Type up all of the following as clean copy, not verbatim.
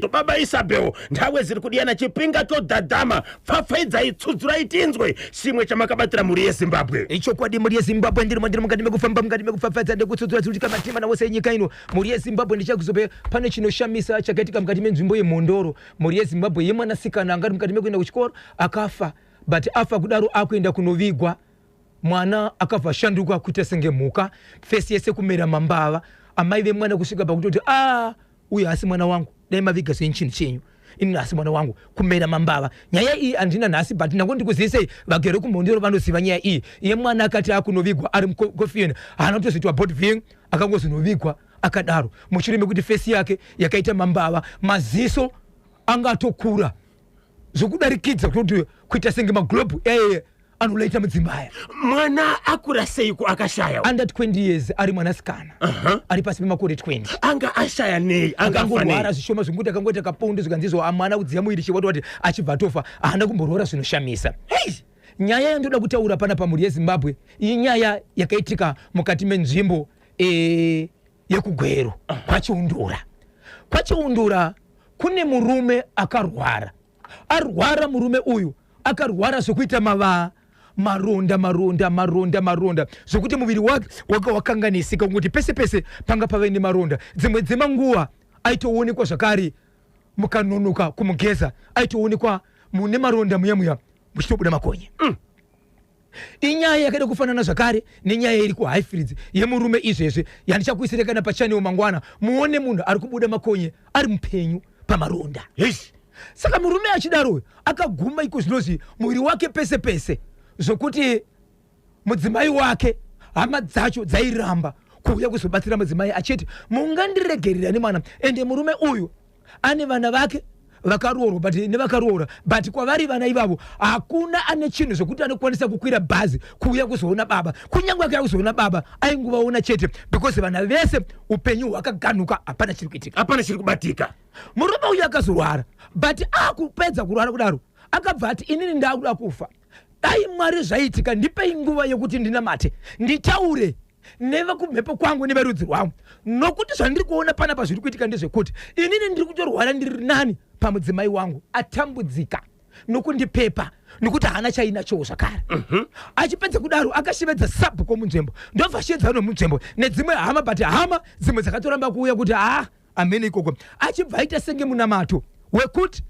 Baba Isabel, nthawe ziri kudiyana chipinga chodhadhama, pfapfaidzai, tsudzurai tinzwe chimwe chamakabatira mhuri yeZimbabwe. Ichokwadi, mhuri yeZimbabwe, ndiri mukati mekufamba, mukati mekupfapfaidza nekutsudzura dziri matima nawose enyika ino. Mhuri yeZimbabwe, ndichakuzope pane chinoshamisa chakaitika mukati menzvimbo yeMhondoro. Mhuri yeZimbabwe, yemwanasikana anga ari mukati mekuenda kuchikoro akafa, but afa kudaro akuenda kunovigwa, mwana akabva ashanduka kuita senge mhuka, face yese kumera mambava. Amai vemwana kusvika pakutoti, "A, uyu haasi mwana wangu, dai maviga zvenyu chinhu chenyu, ini hasi mwana wangu," kumera mambava. Nyaya iyi handina nhasi, but ndango ndikuzivisei. Vagere kuMhondoro vanoziva nyaya iyi yemwana akati akunovigwa ari mucoffin, haana kutozoitwa body viewing, akangozonovigwa akadaro mushure mekuti face yake yakaita mambava, maziso anga atokura zvokudarikidza kutoti kuita senge maglobe eye anolaita mudzimba aya. Mwana akura seiko akashaya? Under 20 years, ari mwanasikana ari pasi pemakore 20. Anga ashaya nei? Anga afa Akangorwara nei? zvishoma, zvekuti akangoita kapondo, zvikanzizwa amwana kudziya muviri chiwati achibva atofa. Haana kumborwara zvinoshamisa. Hei! Nyaya yandoda kutaura pana pamhuri yeZimbabwe inyaya yakaitika mukati menzvimbo yekuGweru kwaChiundura. KwaChiundura kune murume akarwara. Arwara murume uyu, akarwara zvekuita mavaa, maronda, maronda, maronda, maronda, zvokuti muviri wake wanga wakanganisika, kungoti pese pese panga pave nemaronda. Dzimwe dzemanguva aitoonekwa zvakare, mukanonoka kumugeza aitoonekwa mune maronda muya muya muchitobuda makonye. Inyaya yakada kufanana zvakare nenyaya iri kuHighfields yemurume izvezvi yandichakuisire kana pachannel mangwana, muone munhu ari kubuda makonye ari mupenyu pamaronda. Heish. Saka murume achidaro akaguma iko zvinozvi muviri wake pese pese, zvokuti mudzimai wake, hama dzacho dzairamba kuuya kuzobatsira mudzimai, achiti, "Mungandiregerera nemwana." Ende murume uyu ane vana vake vakaroorwa, but nevakaroora, but kwavari vana ivavo hakuna ane chinhu zvokuti anokwanisa kukwira bhazi kuuya kuzoona baba. Kunyange akauya kuzoona baba, aingovaona chete, because vana vese upenyu hwakaganuka, hapana chiri kuitika. Hapana chiri kubatika. Murume uyu akazorwara, but akupedza kurwara kudaro akabva ati, "Inini ndakuda kufa. Dai Mwari zvaitika, ndipei nguva yekuti ndinamate, nditaure nevekumhepo kwangu neverudzi rwangu, nokuti zvandiri kuona panapa zviri kuitika ndezvekuti inini ndiri kutorwara, ndiri nani pamudzimai wangu atambudzika nokundipepa, nokuti haana chainachowo zvakare." Achipedza kudaro akashevedza sabhuku munzvimbo, ndobva ashedza nomunzvimbo nedzimwe hama, but hama dzimwe dzakatoramba kuuya kuti haa, amene ikoko. Achibva aita senge munamato wekuti,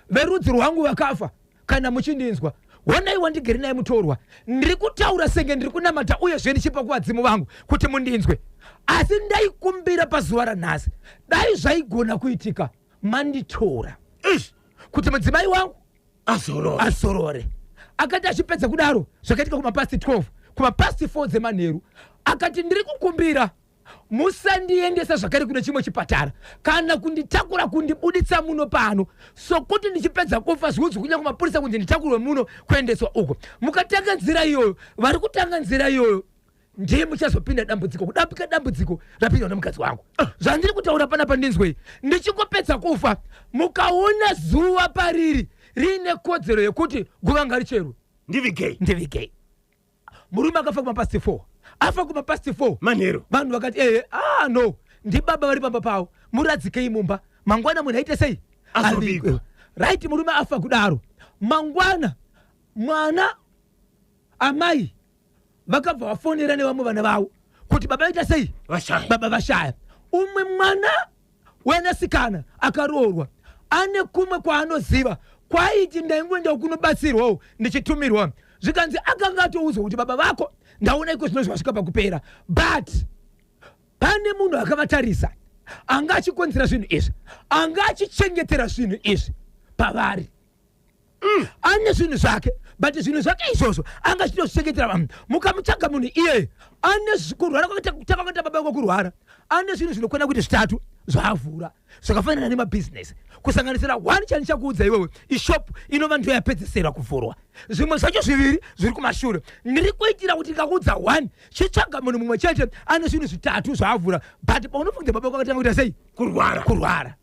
"Verudzi rwangu vakafa, kana muchindinzwa, honai wandigere naye mutorwa. Ndiri kutaura senge ndiri kunamata, uyezve ndichipa kuvadzimu vangu kuti mundinzwe, asi ndaikumbira pazuva ranhasi, dai zvaigona kuitika manditora Ish. kuti mudzimai wangu azorora." Azorore. Akati achipedza kudaro, zvakaitika kumapast 12, kumapast 4 dzemanheru, akati, "Ndiri kukumbira musandiendesa zvakare kune chimwe chipatara kana kunditakura kundibuditsa muno pano, sokuti ndichipedza kufa zviudzi kunyange mapurisa kunzi nditakurwe muno kuendeswa uko. Mukatanga nzira iyoyo, vari kutanga nzira iyoyo ndiye muchazopinda dambudziko kudapika dambudziko rapindwa nemukadzi wangu. Zvandiri kutaura panapa ndinzwei. Ndichingopedza kufa, mukaona zuva pariri riine kodzero yekuti guva ngaricherwe, ndivigei." Ndivigei. Murume akafa kumapast 4. Afa kumapast 4 manheru. Vanhu vakati, "Ehe, ah no, ndibaba vari pamba pavo, muradzikei mumba, mangwana munhu aite sei?" Azovigwa. Avigwe. Right, murume afa kudaro, mangwana mwana, amai vakabva vafonera nevamwe vana vavo kuti baba vaita sei? Vashaya. Baba vashaya. Umwe mwana wenasikana akaroorwa ane kumwe kwaanoziva kwaiti ndaingoenda kunobatsirwawo ndichitumirwa, zvikanzi akanga atoudzwa kuti baba vako ndaona iko zvino zvasvika pakupera, but pane munhu akavatarisa anga achikonzera zvinhu izvi, anga achichengetera zvinhu izvi pavari. Ane zvinhu zvake, but zvinhu zvake izvozvo anga achitozvichengetera vanhu. Mukamutsvaga munhu iyeye ane kurwara kwakaita baba vako kurwara, ane zvinhu zvinokwana kuita zvitatu zvaavhura zvakafanana nemabhizinesi, kusanganisira one chandichakuudza iwewe, ishop inova ndiyo yapedzesera kuvhurwa. Zvimwe zvacho zviviri zviri kumashure. Ndiri kuitira kuti ndikakuudza one, chitsvaga munhu mumwe chete ane zvinhu zvitatu zvaavhura, but paunofunga baba vako akatanga kuita sei? Kurwara. Kurwara,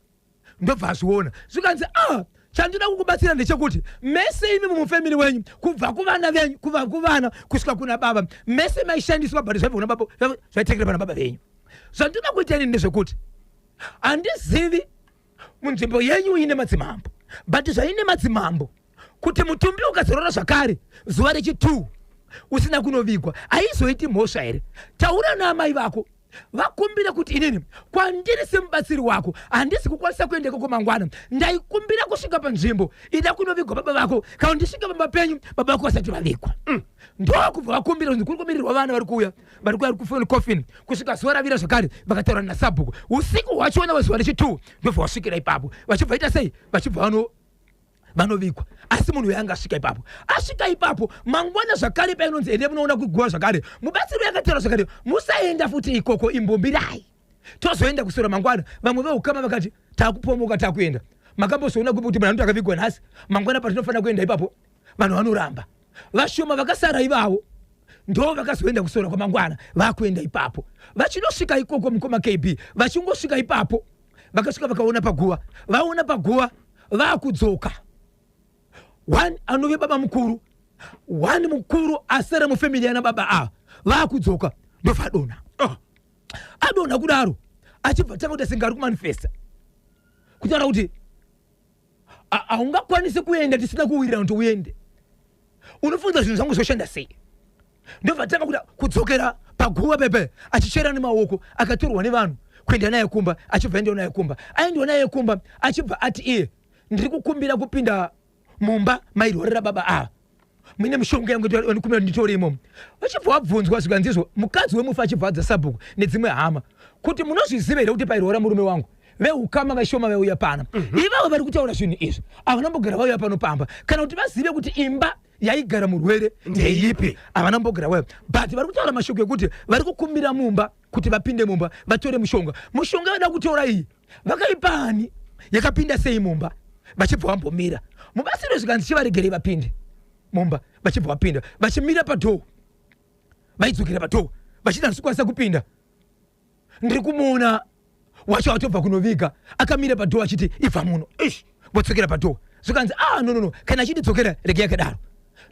ndobva azviona. Zvikanzi, "Ah, chandinoda kukubatsira ndechekuti mese imi mumufamily wenyu, kubva kuvana venyu, kubva kuvana kusvika kuna baba, mese maishandiswa, but zvaibva kuna baba, zvaitengera pana baba venyu. Zvandinoda kuita inini ndezvekuti handizivi. Munzvimbo yenyu ine madzimambo, but zvaine madzimambo kuti mutumbi ukazorora zvakare zuva rechi2 usina kunovigwa, haizoiti mhosva here? Taura naamai vako, vakumbire kuti inini kwandiri semubatsiri wako handisi kukwanisa kuenda ikoko mangwana. Ndaikumbira kusvika panzvimbo ida kunovigwa baba vako, kana ndisvike pamba penyu baba vako vasati vavigwa. Ndokubva vakumbira kunzi kuri kumirirwa vana vari kuuya, vari kuuya kufofin kusvika zuva ravira zvakare. Vakataura nasabhuku usiku hwachona wezuva rechi2, ndobva wasvikira ipapo. Vachibva ita sei? Vachibva vanovigwa. Asi munhu uyo anga asvika ipapo, asvika ipapo mangwana zvakare, painonzi ende munoona kuguva zvakare, mubatsiri uyo akataura zvakare, musaenda futi ikoko, imbombirai, tozoenda kusora mangwana. Vamwe veukama vakati takupomoka, takuenda. Makambozoona kupi kuti munhu anoti akavigwa nhasi, mangwana patinofanira kuenda ipapo vanhu vanoramba? Vashoma vakasara ivavo ndo vakazoenda kusora kwamangwana. Vakuenda ipapo, vachinosvika ikoko, mukoma KB, vachingosvika ipapo vakasvika vakaona paguva. Vaona paguva, vakudzoka, one anove baba mukuru, one mukuru asara mufamily yana baba ava, vakudzoka ndobva adonha. Oh. Adonha kudaro, achibva tanga kuita senge ari kumanifesta, kutaura kuti haungakwanisi kuenda tisina kuwirirana kuti uende. Unofunza zvinhu zvangu zvoshanda sei? Ndobva tanga kuda kudzokera paguva pepe achichera nemaoko. Akatorwa nevanhu kuenda naye kumba. Achibva endewa naye kumba, aendiwa naye kumba, achibva ati iye, ndiri kukumbira kupinda mumba mairwarira baba ava, muine mishonga yangu, ndikumbira nditore imomo. Vachibva vabvunzwa, zvikanzizvo mukadzi wemufi achibva adza sabhuku nedzimwe hama kuti munozviziva here kuti pairwara murume wangu veukama vashoma vaiuya pano? Ivavo vari kutaura zvinhu izvi havana mbogara vauya pano pamba kana kuti vazive kuti imba yaigara murwere ndeipi. Havana mbogara vauya, but vari kutaura mashoko ekuti vari kukumbira mumba kuti vapinde mumba vatore mushonga. Mushonga vada kutora iyi vakaipani? Yakapinda sei mumba? Vachibva vambomira. Mubatsiro zvikanzi chivaregerei vapinde mumba. Vachibva vapinda, vachimira padoor, vaidzokera padoor vachida handisi kupinda, ndiri kumuona wacho atobva kunoviga akamira padoor achiti ibva muno. Ish. Vodzokera padoor, zvikanzi ah, no, no, no, kana achitidzokera regai yakadaro.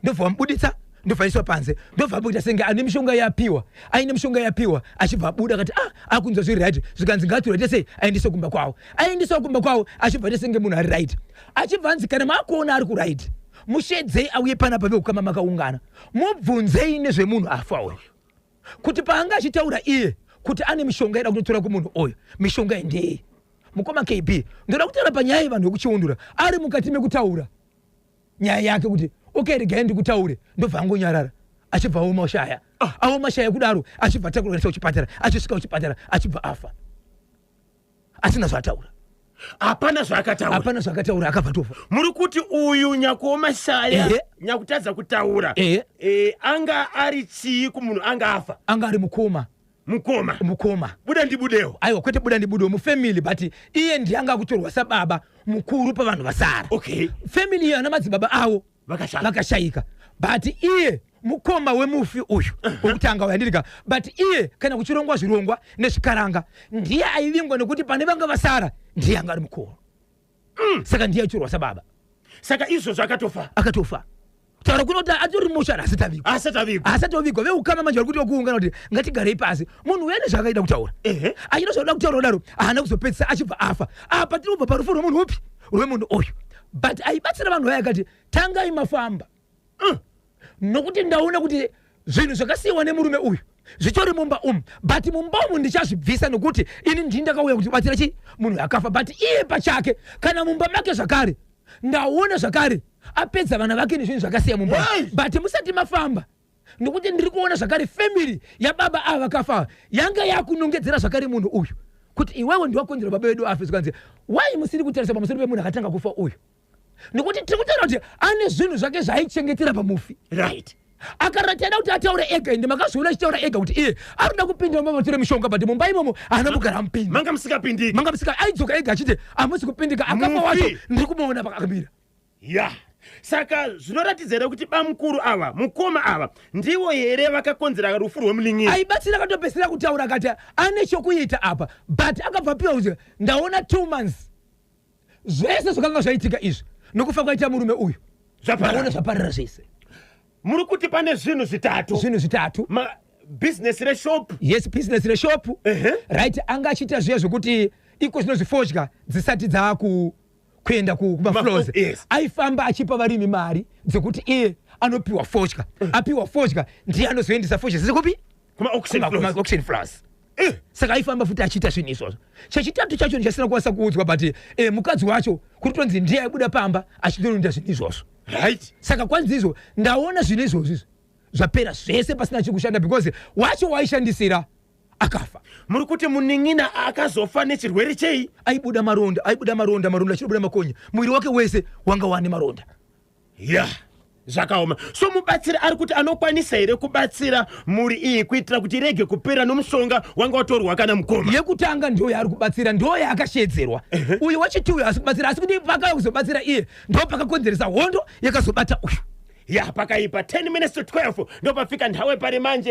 Ndobva vamubuditsa, ndobva aiswa panze, ndobva abuda senge ane mishonga yapiwa, aine mishonga yapiwa. Achibva abuda akati ah, akunzwa zviri right. Zvikanzi ngatirwaite sei, aendeswe kumba kwavo. Aendeswa kumba kwavo, achibva aita senge munhu ari right. Achibva anzi kana maakuona ari kuright, mushedzei auye panapa, veukama makaungana, mubvunzei nezvemunhu afa uyu, kuti paanga achitaura iye kuti ane mishonga ida kunotora kumunhu uyu, mishonga ndei? Mukoma KB, ndoda kutaura panyaya yevanhu vekuchiundura. Ari mukati mekutaura nyaya yake kuti okay, regai ndikutaure, ndobva angonyarara, achibva aoma shaya. Aoma shaya kudaro, achibva atakurwa kuendeswa kuchipatara. Achisvika kuchipatara, achibva afa asina zvaataura. Hapana zvaakataura? Hapana zvaakataura, akabva tofa. Muri kuti uyu nyakuoma shaya, Ehe. nyakutadza kutaura, Ehe. Anga ari chii kumunhu anga afa? Anga ari mukoma. Mukoma? Mukoma. Buda ndibudewo. Aiwa, kwete buda ndibudewo, mufamily, but iye ndiye anga akutorwa sababa mukuru pavanhu vasara. Family iyo ana madzibaba avo Vakashaya. Vakashayika, but iye mukoma wemufi uyu wekutanga uyu, handirika? But iye kana kuchirongwa zvirongwa nezvikaranga ndiye aivingwa, nekuti pane vanga vasara ndiye anga ari mukuru. Saka ndiye aitorwa sababa. Saka izvozvo akatofa? Akatofa. Taura kunoti atori mochari, asati avigwa. Asati avigwa. Asati avigwa. Veukama manje vari kuti vakuungana kuti ngatigarei pasi, munhu uya nezvaakaida kutaura. Achida zvakuda kutaura kudaro, haana kuzopedzisa, achibva afa. Apa tiri kubva parufu rwemunhu upi? Rwemunhu uyu. But aibatsira vanhu vaya akati tangai mafamba, nokuti ndaona kuti zvinhu zvakasiyiwa nemurume uyu zvitori mumba umu, but mumba umu ndichazvibvisa nokuti ini ndini ndakauya kuti batsira chi munhu akafa. But iye pachake kana mumba make zvakare ndaona zvakare apedza vana vake nezvinhu zvakasiya mumba umu. Hey! But musati mafamba, nokuti ndiri kuona zvakare family yababa ava vakafa yanga yakunongedzera zvakare munhu uyu kuti iwewe ndiwakonzera baba vedu afe. Zvikanzi wai musiri kutarisa pamusoro pemunhu akatanga kufa uyu? Nokuti tiri kutaura kuti ane zvinhu zvake zvaaichengetera pamufi. Akaratiada kuti ataure ega, ende makazviona achitaura ega kuti iye ari kuda kupinda mumba matore mishonga, but mumba imomo haana kugara amupinda. Manga musingapindiki. Manga musika. Aidzoka ega achiti hamusi kupindika. Akafa Mufi. wacho ndiri kumuona paakamira. Ya, saka zvinoratidza here kuti bamukuru ava, mukoma ava, ndivo here vakakonzera rufu rwemunin'ina? Aibatsira akatopedzisira kutaura akati ane chokuita apa, but akabva apiwa kuti ndaona 2 months zvese zvakanga zvaitika izvi nokufa kwaita murume uyu Zvaparara. ndaona zvaparara zvese. Muri kuti pane zvinhu zvitatu? Zvinhu zvitatu. Bhizinesi reshop. Yes, business reshop. Right, anga achiita zviya zvekuti Iko zvino zvifodya dzisati dzaaku kuenda kumafloors, aifamba achipa varimi mari dzekuti iye anopiwa fodya. Apiwa fodya ndiye anozoendesa fodya dzese kupi? Kuma-auction floors. Saka aifamba futi achiita zvinhu izvozvo. Chechitatu chacho ndichasina kukwanisa kuudzwa, but mukadzi wacho kuri kutonzi ndiye aibuda pamba achitonoita zvinhu izvozvo. Saka kwanzi izvo ndaona zvinhu izvozvo izvo zvapera zvese pasina chikushanda, because wacho waishandisira akafa. Muri kuti munin'ina akazofa nechirwere chei? Aibuda maronda, aibuda maronda, maronda achinobuda makonye, muviri wake wese wanga wane maronda. Ya, zvakaoma. So mubatsiri ari kuti anokwanisa here kubatsira mhuri iyi kuitira kuti irege kupera nomushonga wanga watorwa kana mukoma? Yekutanga ndo yaari kubatsira, ndo yaakashedzerwa. Uyu wachiti uyu asi kubatsira, asi kuti pakauya kuzobatsira iye ndo pakakonzeresa hondo yakazobata uyu. Ya, pakaipa. 10 minutes to 12 ndopafika nthawe pari manje.